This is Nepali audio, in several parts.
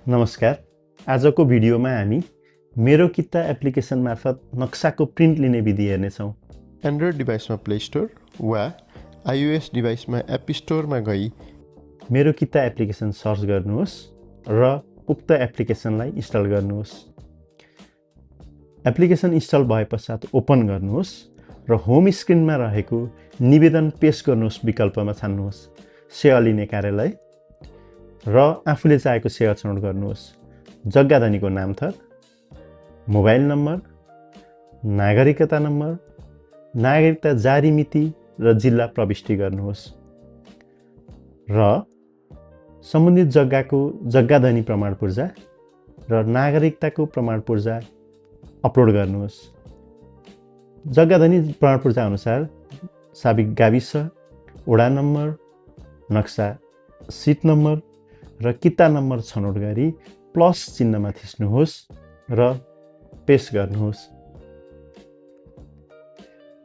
नमस्कार। आजको भिडियोमा हामी मेरो किता एप्लिकेसन मार्फत नक्साको प्रिन्ट लिने विधि हेर्नेछौँ। एन्ड्रोइड डिभाइसमा प्ले स्टोर वा iOS डिभाइसमा एप स्टोरमा गई मेरो किता एप्लिकेसन सर्च गर्नुहोस् र उक्त एप्लिकेसनलाई इन्स्टल गर्नुहोस्। एप्लिकेसन इन्स्टल भए पश्चात ओपन गर्नुहोस् र होम स्क्रिनमा रहेको निवेदन पेश गर्नुहोस् विकल्पमा छान्नुहोस्। सेवा लिने कार्यालय र आफूले चाहेको सेवा छनौट गर्नुहोस्। जग्गा धनीको नाम थर, मोबाइल नम्बर, नागरिकता नम्बर, नागरिकता जारी मिति र जिल्ला प्रविष्टि गर्नुहोस् र सम्बन्धित जग्गाको जग्गा धनी प्रमाण पूर्जा र नागरिकताको प्रमाण पूर्जा अपलोड गर्नुहोस्। जग्गा धनी प्रमाण पूर्जा अनुसार साबिक गाविस, वडा नम्बर, नक्सा सिट नम्बर र किता नम्बर छनौट गरी प्लस चिन्हमा थिच्नुहोस् र पेश गर्नुहोस्।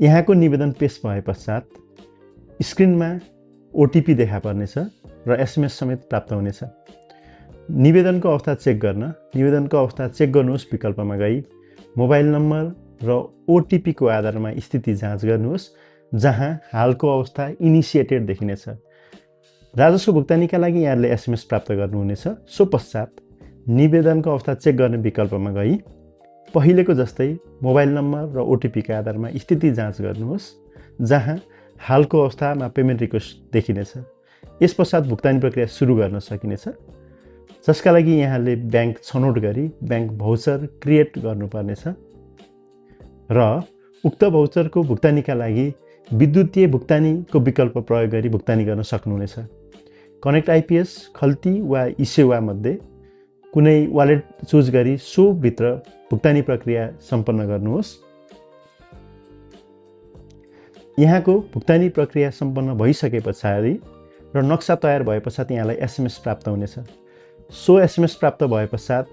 यहाँको निवेदन पेश भए पश्चात स्क्रिनमा ओटिपी देखा पर्नेछ र एसएमएस समेत प्राप्त हुनेछ। निवेदनको अवस्था चेक गर्न निवेदनको अवस्था चेक गर्नुहोस् विकल्पमा गई मोबाइल नम्बर र ओटिपीको आधारमा स्थिति जाँच गर्नुहोस्, जहाँ हालको अवस्था इनिसिएटेड देखिनेछ। राजस्व भुक्तानीका लागि यहाँले एसएमएस प्राप्त गर्नुहुनेछ। सो पश्चात निवेदनको अवस्था चेक गर्ने विकल्पमा गई पहिलेको जस्तै मोबाइल नम्बर र ओटिपीका आधारमा स्थिति जाँच गर्नुहोस्, जहाँ हालको अवस्थामा पेमेन्ट रिक्वेस्ट देखिनेछ। यस पश्चात भुक्तानी प्रक्रिया सुरु गर्न सकिनेछ, जसका लागि यहाँले ब्याङ्क छनौट गरी ब्याङ्क भाउचर क्रिएट गर्नुपर्नेछ र उक्त भाउचरको भुक्तानीका लागि विद्युतीय भुक्तानीको विकल्प प्रयोग गरी भुक्तानी गर्न सक्नुहुनेछ। कनेक्ट आइपिएस, खल्ती वा इसेवा मध्ये कुनै वालेट चुज गरी सोभित्र भुक्तानी प्रक्रिया सम्पन्न गर्नुहोस्। यहाँको भुक्तानी प्रक्रिया सम्पन्न भइसके पछाडि र नक्सा तयार भए पश्चात यहाँलाई एसएमएस प्राप्त हुनेछ। सो एसएमएस प्राप्त भए पश्चात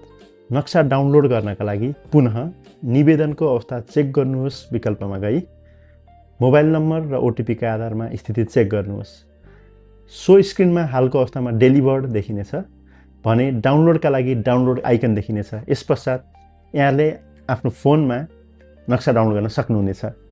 नक्सा डाउनलोड गर्नका लागि पुनः निवेदनको अवस्था चेक गर्नुहोस् विकल्पमा गई मोबाइल नम्बर र ओटिपीका आधारमा स्थिति चेक गर्नुहोस्। सो स्क्रिनमा हालको अवस्थामा डेलिभर्ड देखिनेछ भने डाउनलोडका लागि डाउनलोड आइकन देखिनेछ। यस पश्चात यहाँले आफ्नो फोनमा नक्सा डाउनलोड गर्न सक्नुहुनेछ।